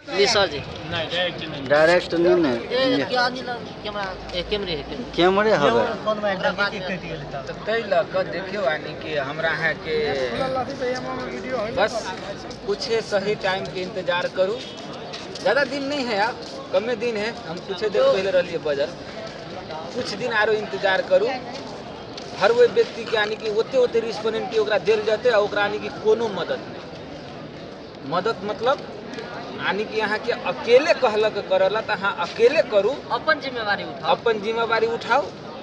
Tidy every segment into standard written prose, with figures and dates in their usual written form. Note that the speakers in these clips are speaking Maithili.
जी सर जी। डायरेक्ट नहीं ने। ए क्या नहीं लग कैमरा ए कैमरे है। कैमरे हवे। ओकरा बाद में तऽ ताहि लऽ कऽ देखियौ यानी कि हमरा अहाँके बस कुछे सही टाइमके इंतजार करू। ज़्यादा दिन नहीं है, आब कमे दिन है। हम कुछ देर पहले रहलिए बजल, कुछ दिन आरो इंतजार करू। हर ओहि व्यक्तिके यानी कि ओते ओते रिस्पोनेंटी ओकरा देल जेतै आ ओकरा यानी कि कोनो मदद नहि। मदद मतलब यानी कि अहाँके अकेले कहलक करऽ तऽ अहाँ अकेले करू, अपन जिम्मेवारी उठाओ, अपन जिम्मेवारी उठाउ।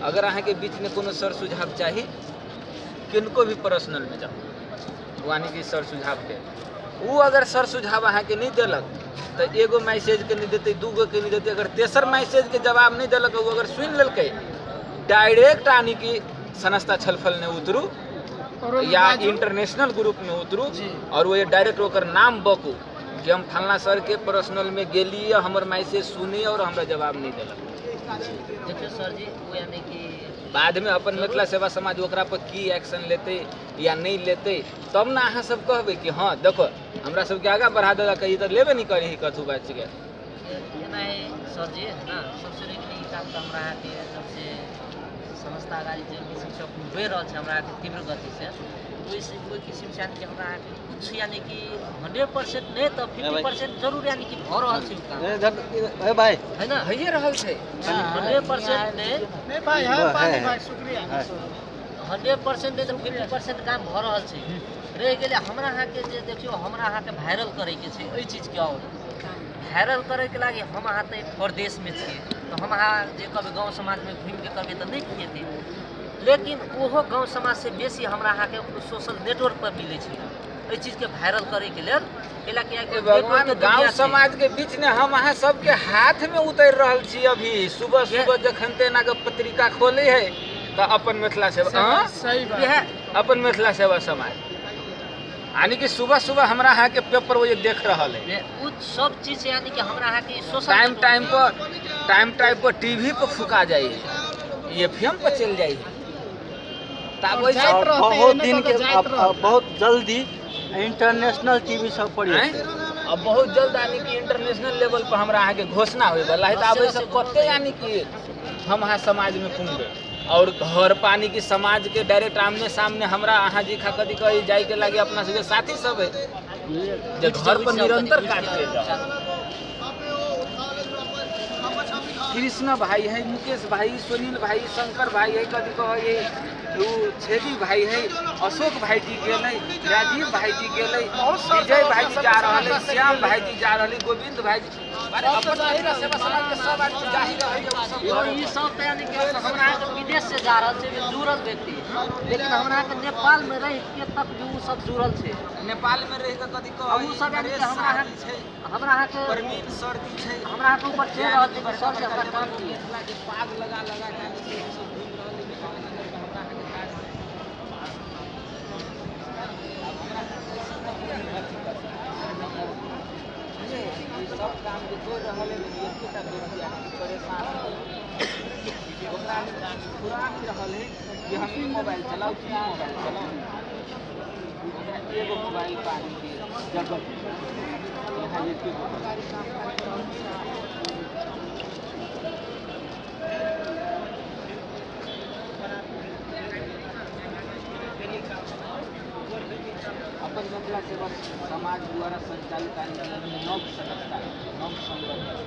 अगर अहाँके बीचमे कोनो सर सुझाव चाही, किनको भी पर्सनलमे जाउ, यानी कि सर सुझाव दे। ओ अगर सर सुझाव अहाँके नहि देलक तऽ एगो मैसेजके नहि देतै, दूगो के नहि देतै। अगर तेसर मैसेजके जवाब नहि देलक, ओ अगर सुनि लेलकै, डायरेक्ट यानी कि संस्था छलफल नहि उतरू या इंटरनेशनल ग्रुपमे उतरू और वो डायरेक्ट ओकर नाम बकू कि हम फलना सर के पर्सनलमे गेली, हमर मैसेज सुनी और हमरा जवाब नहीं देलक। देखियो सर जी, वो यानी कि बाद में अपन मिथिला सेवा समाज ओकरा पर की एक्शन लेतै या नहीं लेतै, तब ने अहाँ सब कहबै कि हाँ देखो हमरा सबके आगाँ बढ़ा देलक, ई तऽ लेबे नहीं करी कथू बात के। एना है सर जी, है ना। सबसे नीक ई काम तऽ हमरा अहाँके जब से संस्था अगाडि जे किसिमसँ बढ़ि रहल छै हमरा अहाँके तीव्र गतिसँ, ओहिसँ ओहि किसिमसँ यानी कि हमरा अहाँके कुछ यानी कि 100% नहि तऽ 50% जरूर यानी कि भऽ रहल छै ओ काम। ए भाई है ना, भइए रहल छै। 100% नहि, है। 100% नहि तऽ 50% काम भऽ रहल छै। रहि गेलै हमरा अहाँके जे देखियौ हमरा अहाँके वायरल करैके छै एहि चीजके, आओर वायरल करैके लागि हम अहाँ तऽ परदेशमे छियै, तऽ हम अहाँ जे कहबै गाँव समाजमे घुमिके करबै तऽ नहि हेतै। लेकिन ओहो गाँव समाजसँ बेसी हमरा अहाँके सोशल नेटवर्क पर मिलै छै एहि चीजके वायरल करैके लेल। कैला कि ए भगवान, गाँव समाज के बीच ने हम अहाँ सबके हाथ में उतरि रहल छी अभी। सुबह सुबह जखन तेना के पत्रिका खोले है तऽ अपन मिथिला सेवा, अपन मिथिला सेवा समाज यानी कि सुबह सुबह हमरा अहाँ के पेपर वो जे देख रहल है, ओ सब चीज यानी कि हमरा अहाँके सोशल टाइम टाइम पर, टाइम टाइम पर टीवी पर फुका जाइ है, एफएम पर चलि जाइ है। तब ओहि और बहुत दिन के अब बहुत जल्दी इंटरनेशनल टीवी सब पर आँय? अब बहुत जल्द यानी कि इंटरनेशनल लेवल पर हमरा अहाँके घोषणा होय वाला है। तऽ आब एहिसँ कते यानी कि हम अहाँ समाजमे पुंगबै और घर पानी की समाज के डायरेक्ट आमने सामने हमरा अहाँ जी खा कथी कही जाय के लागे अपना सबके साथी सब है जे घर पर निरंतर काज कर रहल। कृष्ण भाई है, मुकेश भाई, सुनील भाई, शंकर भाई है, कथी कहै है उ छेदी भाई है, अशोक भाई जी गेलै, राजीव भाई जी गेलै, विजय भाई जी जा रहल है, श्याम भाई जी जा रहल है, गोविंद भाई जी, अरे अपन मिथिला सेवा समाज के सब आदमी जा ही रहल है, सब यौ, ई सब तऽ यानी कि हमरा अहाँके विदेश से जा रहल छै जुड़ल व्यक्ति, लेकिन हमरा अहाँके नेपाल में रहि के तक भी ओ सब जुड़ल छै। नेपाल में रहि के कथी कहै उ सब यानी कि नरेश हमरा साह अहाँ- जी छै, हमरा अहाँके प्रवीण सर जी छै, हमरा अहाँके ऊपर चढ़ि रहल छै कि सर जे हमरा काम दिए। मिथिला के पाग लगा लगा के यानी कि सब घूमि रहल है मिथिला नगर के। हमरा अहाँके काज ई सब काम जे कर रहल है, एकेटा व्यक्ति यानी कि परेशान है, ओकरा फुरा नहि रहल है कि हम ई मोबाइल चलाउ कि ई मोबाइल चलाउ। ओकरा एगो मोबाइल पानी के जगत यहाँ एकेगो। अपन मिथिला सेवा समाज द्वारा संचालित यानी नव संस्था, नव संगठन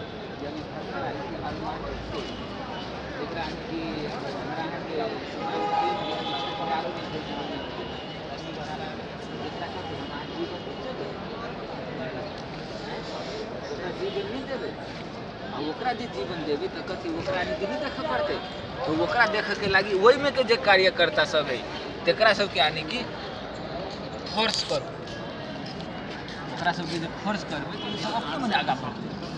यानी भर्खर आयल छै अनुमानित छै, जेकरा कि हमरा अहाँके समाज के नहि होइ छै, जेकरा कथी हम अहाँ जीवन नहि देबै, ओकरा जीवन नहि देबै। आ ओकरा जे जीवन देबै तऽ कथी ओकरा यानी कि नहि देखऽ पड़तै। तऽ ओकरा देखऽके लागि ओहिमे के जे कार्यकर्ता सब है तकरा सबके यानी कि फोर्स करू। ओकरा सबके जे फोर्स करबै तऽ ओ सब अपने मने आगाँ बढ़तै।